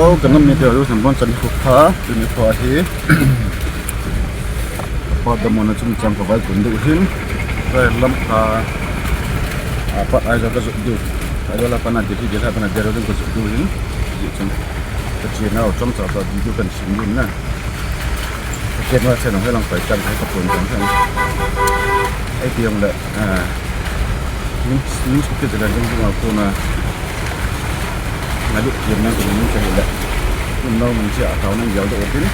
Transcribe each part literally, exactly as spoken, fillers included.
Hello, ka nam mite ho jouse nabonchauvin nikho pha, tuni nikho hi. Pa damlouna chungchang kavai kun diu ahin. Ka lamka, a, pat Aizawl kajot diu. Aizawl a pat a Delhi, Delhi a pat a Dehradun kajot diu ahin. Hijeh chun, ka chena u chomcha cha video kahin sem diu ahin na. Ka chena u chena hoilang pai chan ka pon jong ahin. Ipi jong le, a, News, news kiti jeh a ding ding a kona. Ngalut kiam nang kini nung kani le. Kum nau mun chia tao nang yau do tin.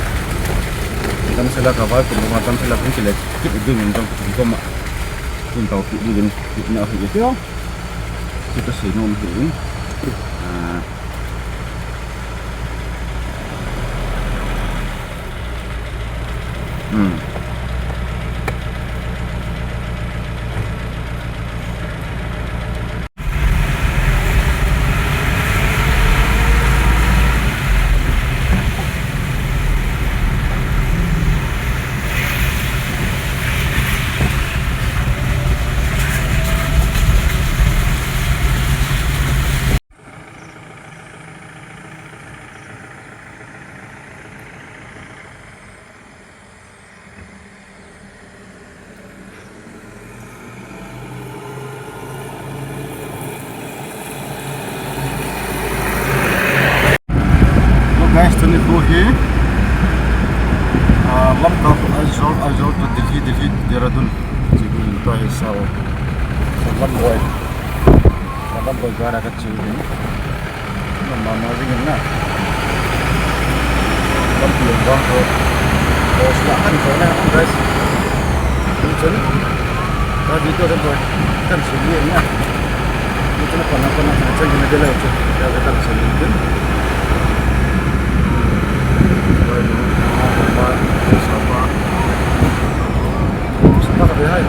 Damsel a kavai kum nau damsel a kum kile kit ding in jong kum koma. Kum tao kit ding in kit na hi ito. Kita sei nom hi. Ah. Hmm. Hello guys, tuni nikho hi, ah, Lamka to Aizawl, Aizawl to Delhi, Delhi to Dehradun. Chi gu in tua hi sao. Sa lam boi. Sa lam boi gara ka chi gu in. Mama jing in na. Lampi jong vang tho. Boss lah kan tho na, guys. Ni chun. Ka video kan tho. Kan sum ni na. Ni chun pa na pa na kan chang ni de la chu. Ka kan sum ni din. Bai no. Ma ma sa pa. Sa pa ka be hai.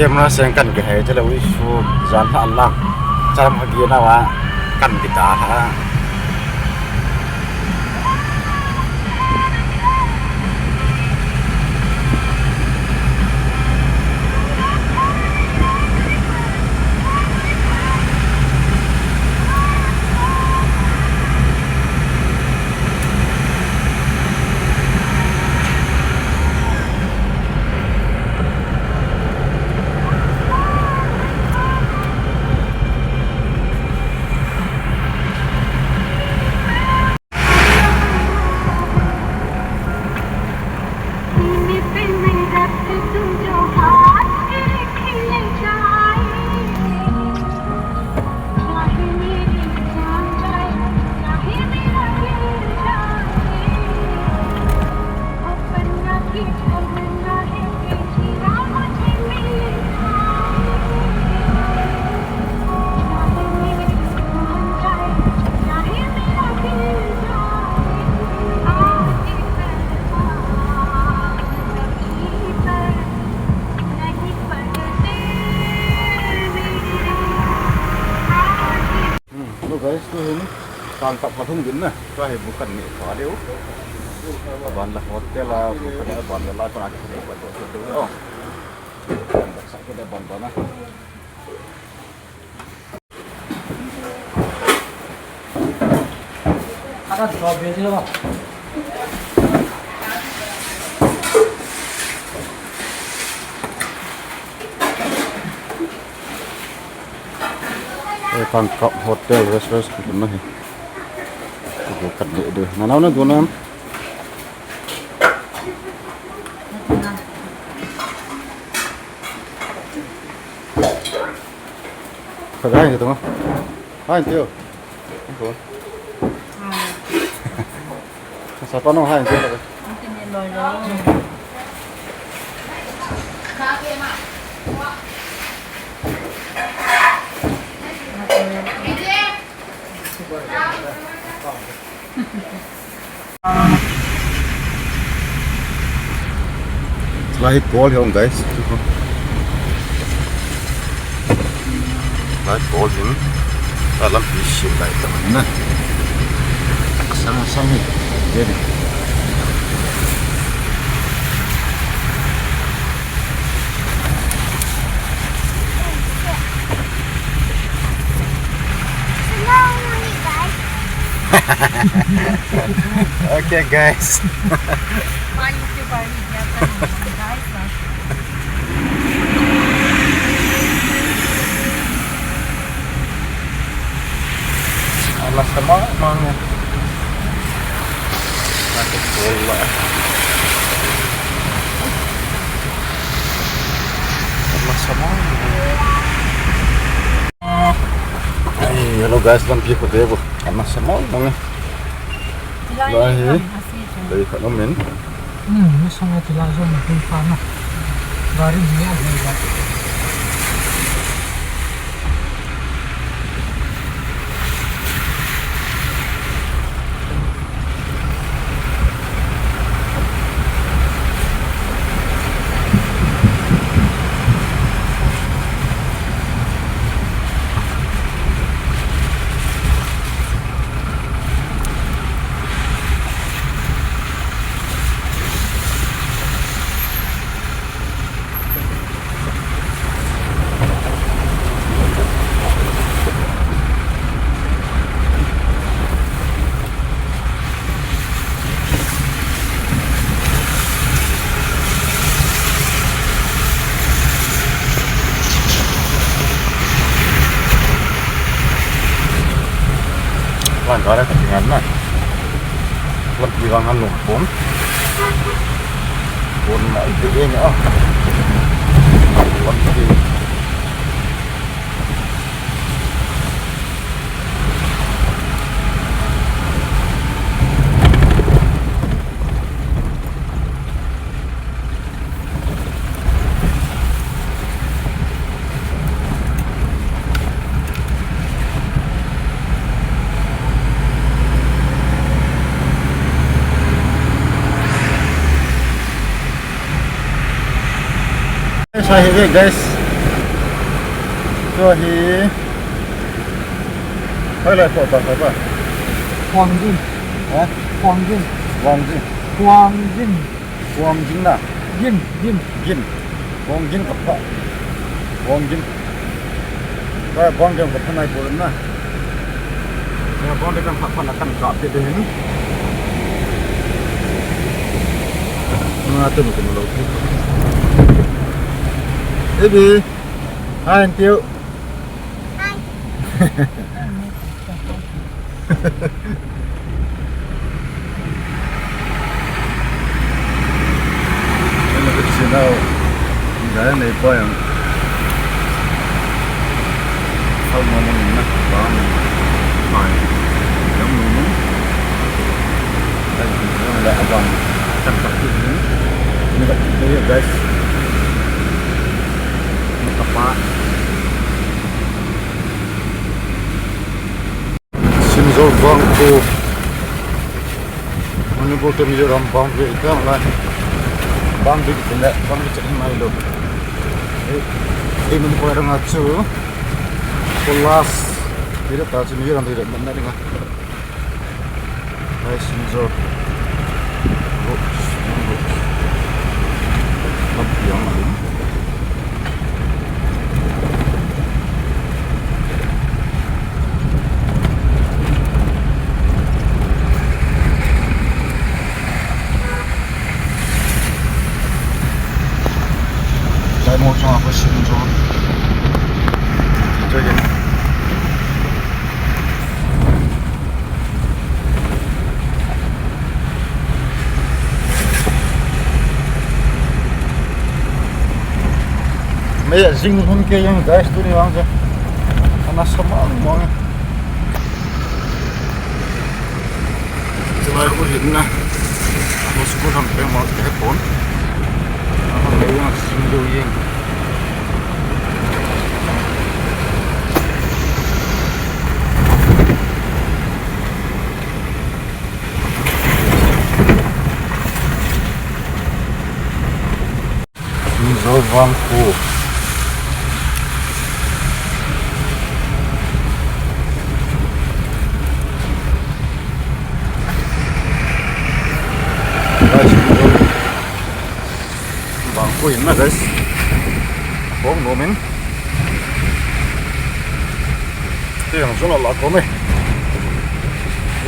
Camera seng kan kihei te lou, ui su jan tha lang. Chalam ha gi na wa kan kita tha. Hmm, hello guys, tu hin tangkap khat hung ding na. Tua hi bu kan neh pha diu. Aban la hotel a, bu kan neh aban la lai pan a kihung pha diu. Oh. Kan dak sa kida ban ban na. Akan tua be diu. Eh, tangkap hotel, restaurant, kiti na hi. Kiti kan neh diu. Nanao na du nam. Kagay nito nga. Hai, tiyo. Ako. Sa pa nung hai, tiyo. Ang tinin lolo. Kage ma. Kage. Lai hi pawl hi ong, guys. Lai pawl hin. Lai lampi sim lai ta na. Sang sang hi. Dia ni. Okay, guys. My YouTuber, guys. Alas sama mang. Sakit bola. Alas sama. Ai, hello guys, lampi ko debo. Alas sama mang. Lai hi. Lai khat om in. Hmm, ni sang ati la jong ni pa na. Gari ni a ni ba. Lan kara ka tingan na. Lampi vang han lung pon. Pon na ite eng a. Lampi. Sa hi ve, guys. Chu hi. Hoilai kho ta kho ta. Huang Jin. Ha? Huang Jin. Huang Jin. Huang Jin. Huang Jin na. Jin, Jin. Jin. Huang Jin ka pha. Huang Jin. Ba Huang Jin ka pha nai bo na. Ya Huang Jin ka pha pha na kan ka pe de hin. Na tu tu lo. Baby. Hi, auntie. Hi. Ina ka sinau. Inda nei pa yang. Hal mo mo na pa mo. Pa. Yang mo mo. Dai ku la abang. Kan pa ku ni. Ni ka guys. Ni ka pa. Simjor boundary. Manipur to Mizoram boundary ita la. Boundary ita la, boundary check mai lo. Eh, eh, Manipur rang achu. Kolas. Ira ta chu Mizoram ira na ringa. Passenger. Books, books. Lampi ang alim. Lai mo chunga passenger. Ito yan. Mei jing hun ke yang guys, tuni vang je. Ana sama mo. Chulai khu hin na. Amo school ham peng mo te pon. Amo le yang sing do yang. Vangkho. Guys, vangkho in na, guys. Hong nomin. Tiang sung la kom e.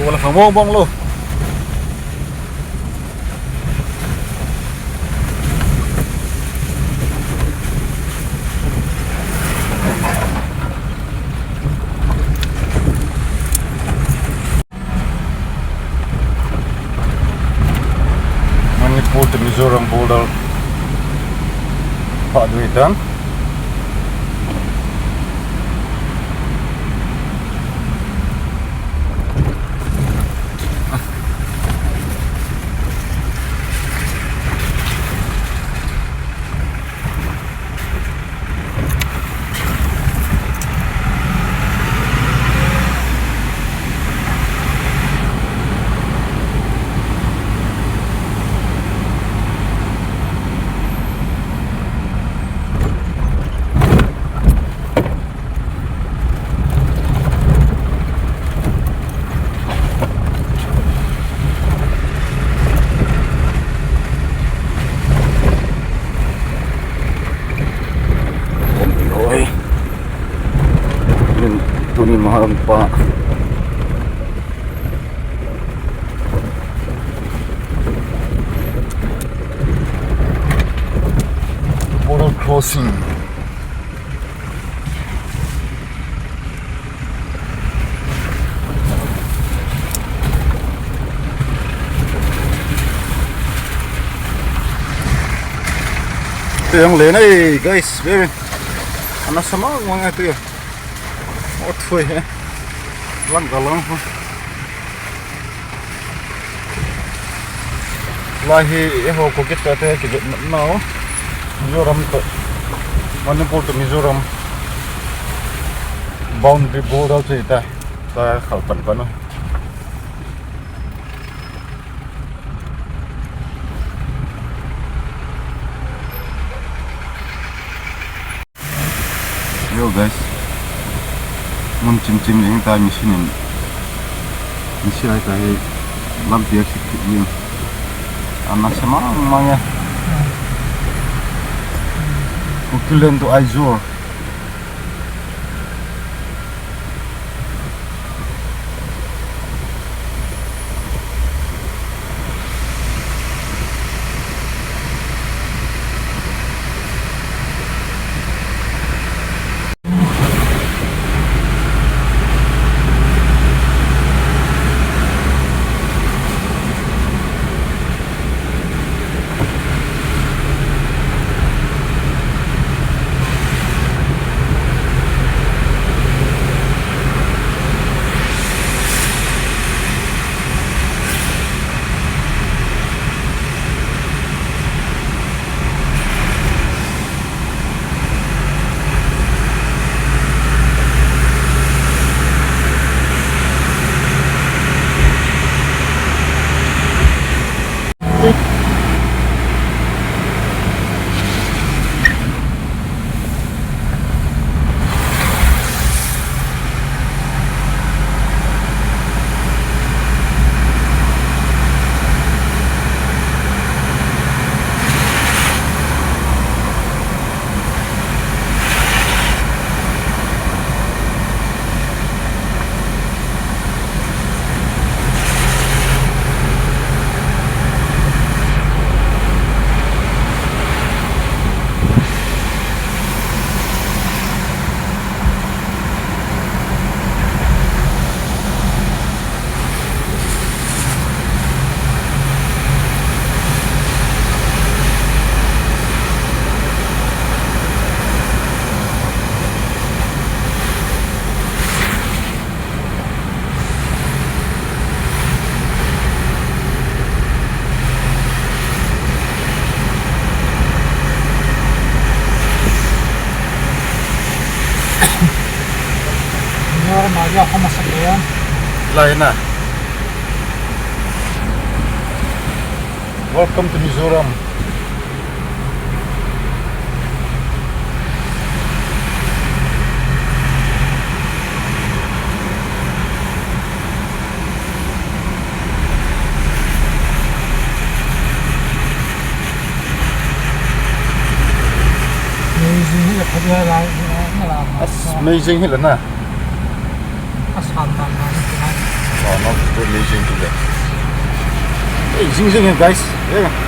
Wala khang bong bong lo. Manipur to Mizoram border. Pha dui tan. Oi. Tuni maharam pa. Border crossing. Tiang le nei, guys, baby. Ana sama wang atu. Ot foi he. Lang ka lang ho. Lai hi eiho Kuki te te kivet na u. Mizoram to Manipur to Mizoram boundary border chu ta, ta khal pan pan u. Yo guys, mun chim chim jing ta machine in, machine ai ta hi lampi a khit khit jing. Ana sama mang ya. Kukiland to Aizawl. Mizoram area ho masa kaya. Laina. Welcome to Mizoram. Amazing hill na. Assam na na. Oh, no, amazing hill. Hey, zing zing hill, guys. Yeah.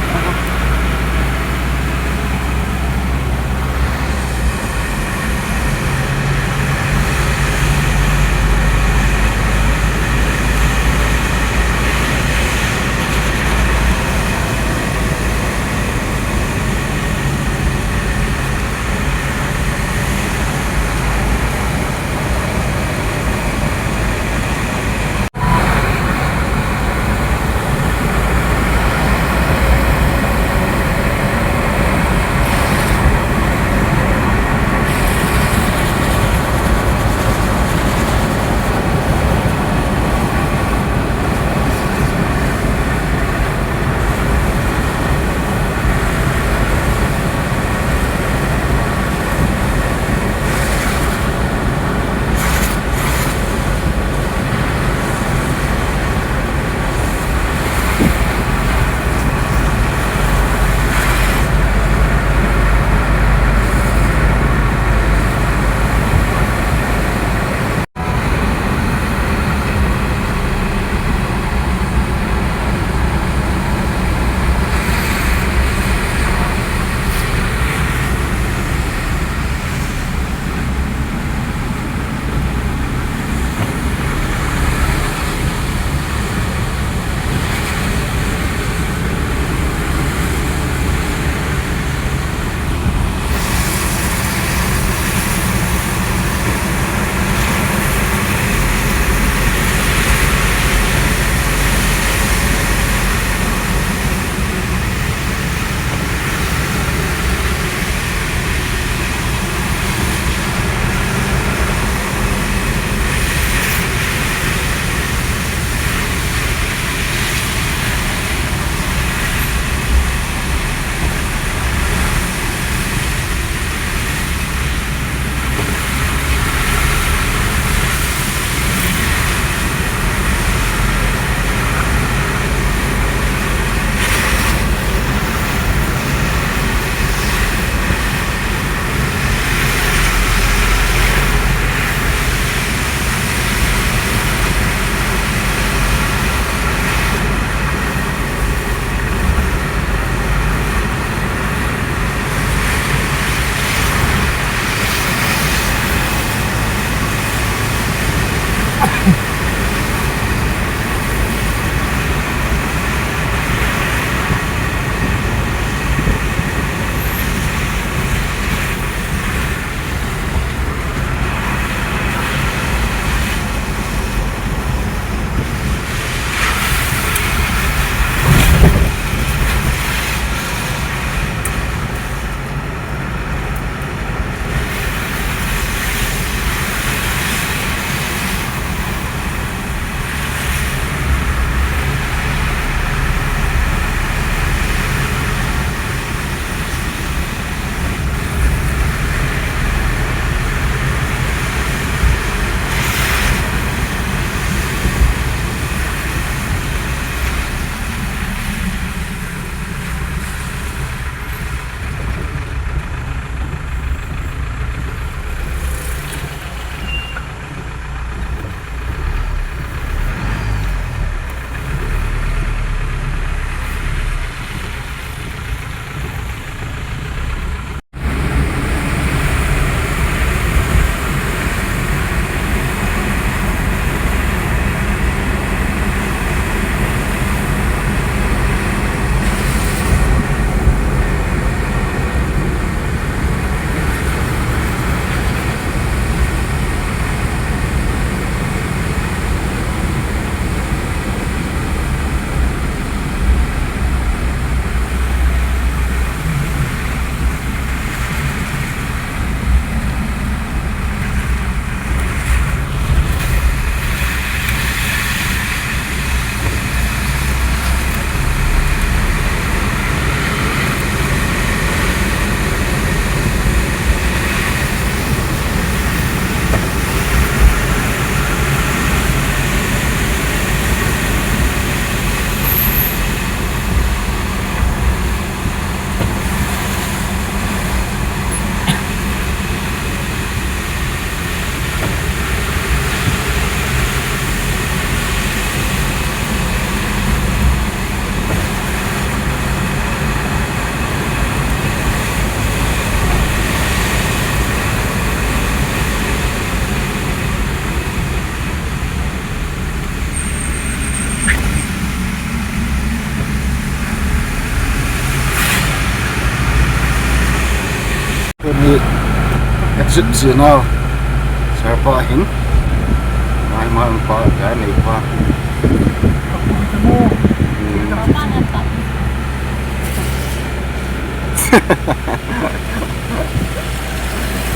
Sit si nau. Sir pa hin. Mai mai pa, ya nei pa. Hmm.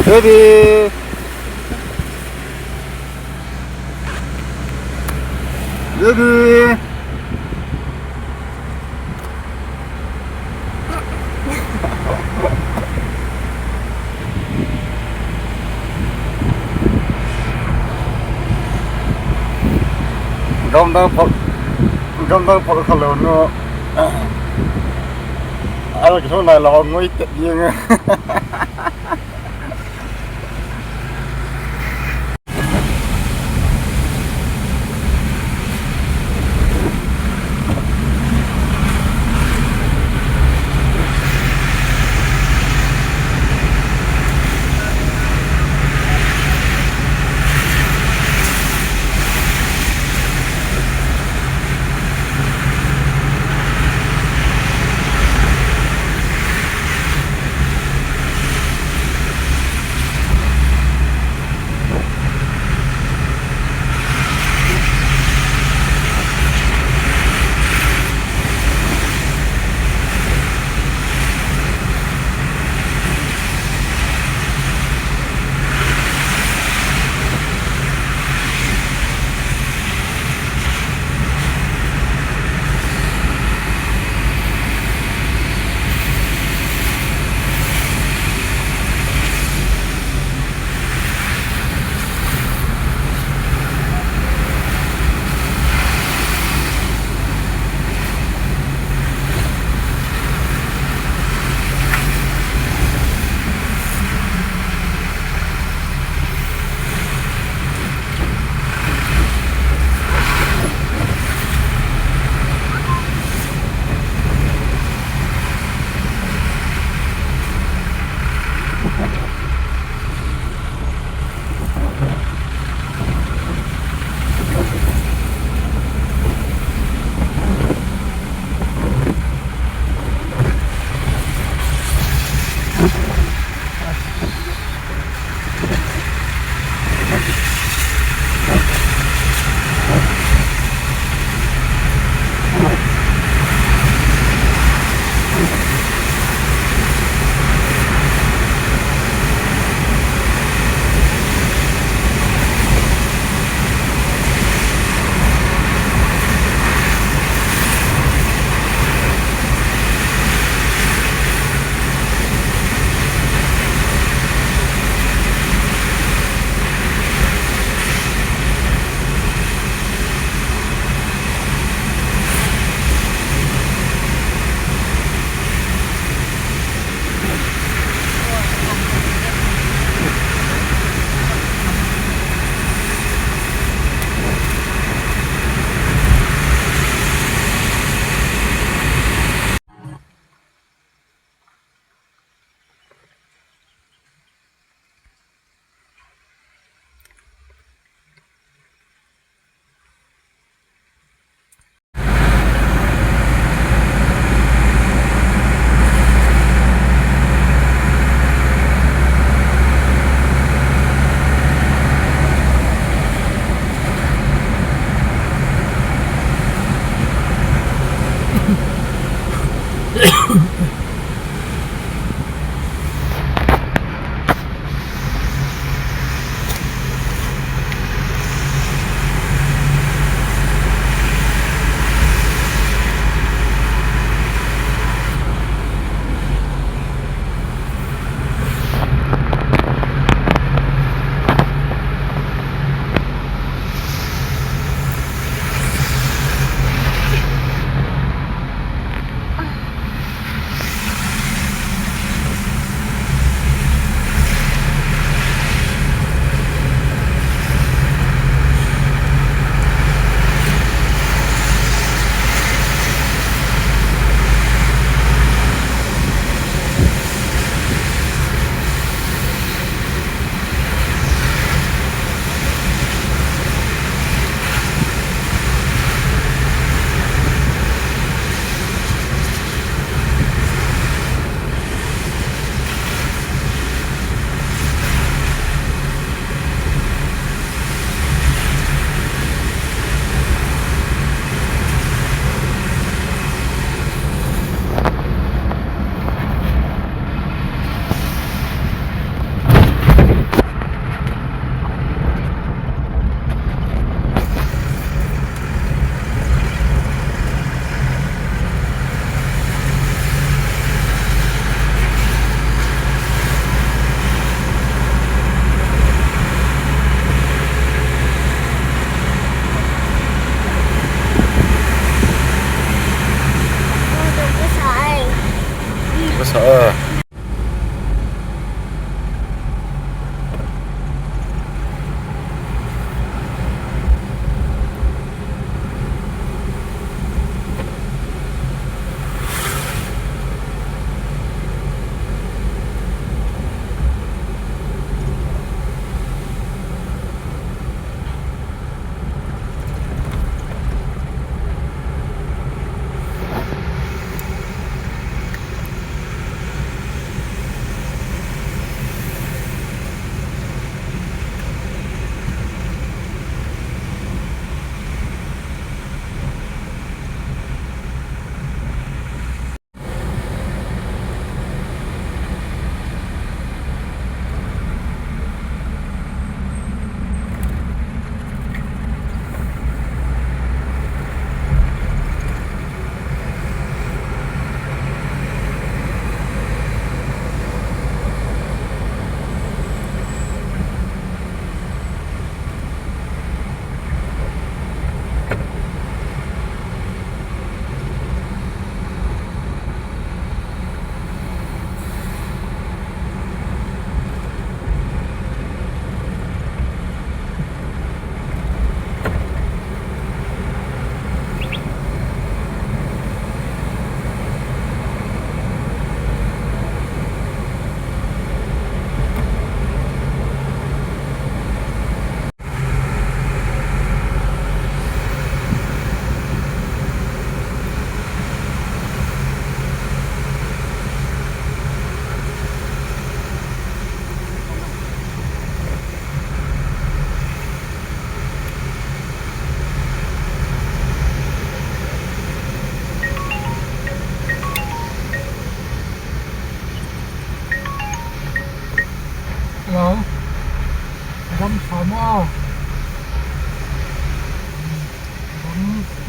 Baby. Baby. Gamdang phot, gamdang phot kha lou nu. Ala kithong nai lou ngoi tet ding.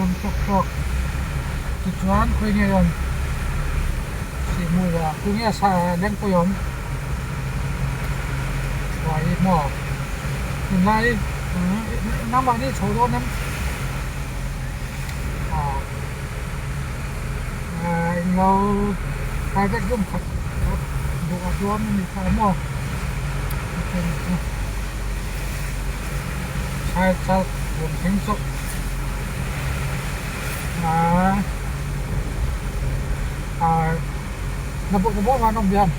Tok tok. Chuchuan koi nge om. Si mu ya. Koi nge sa leng koi om. Wai mo. Nai. Nama ni choro nam. Ah. Ah, in lo. Private room khat. Khat. Dua dua ni kha mo. Sai chal. Room thing chok. Ah. Ah. Na bo, na bo ma nong bian.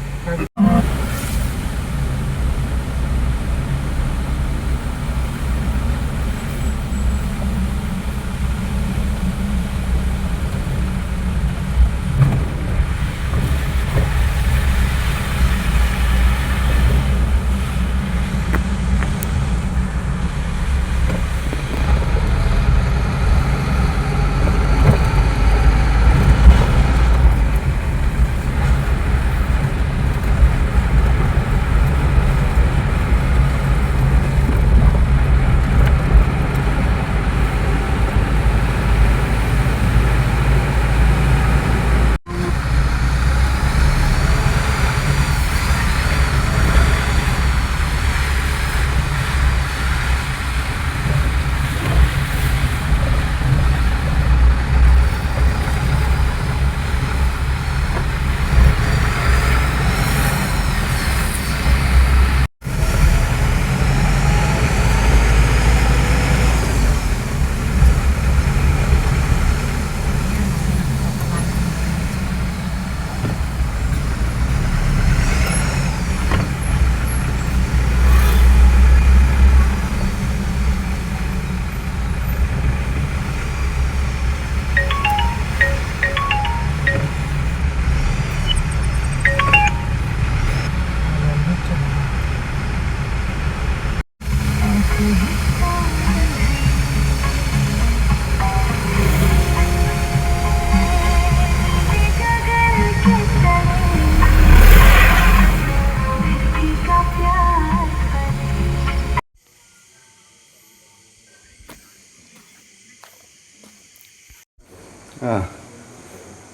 Ah,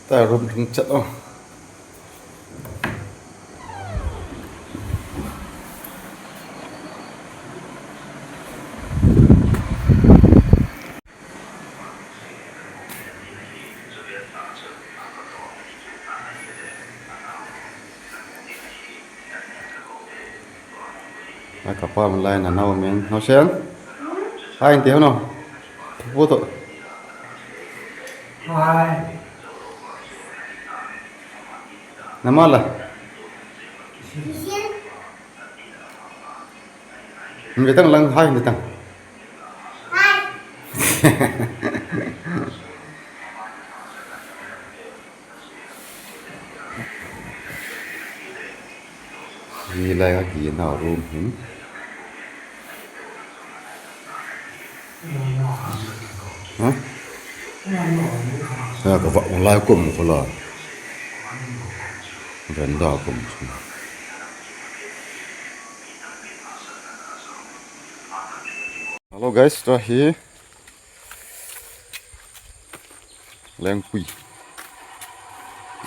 ta room thum chat o. Ai, kapa man lai na nau men. Nau sen. Hai, inte hono. Pu to. Hai. Namala. Ni tang lang hai ni tang. Hi lai a ki na room hin. Ha? Ya ka va lai kum ko la. Veranda kum. Hello guys, tua hi Lengpui.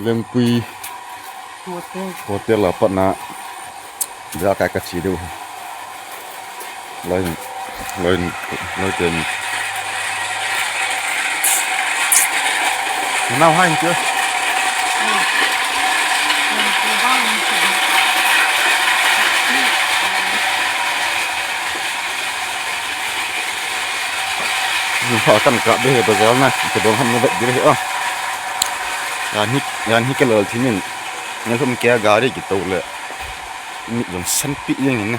Lengpui Hotel. Hotel a pat na. Bia kai ka chi deu. Loi, loi, loi te ni. Nau hai ni. Ni pha kan ka be he bazar na, ka dong ham na vet dire a. Yan hi, yan hi ke lal thinin. Ni lum ke gari ki to le. Ni jong san pi yang ni.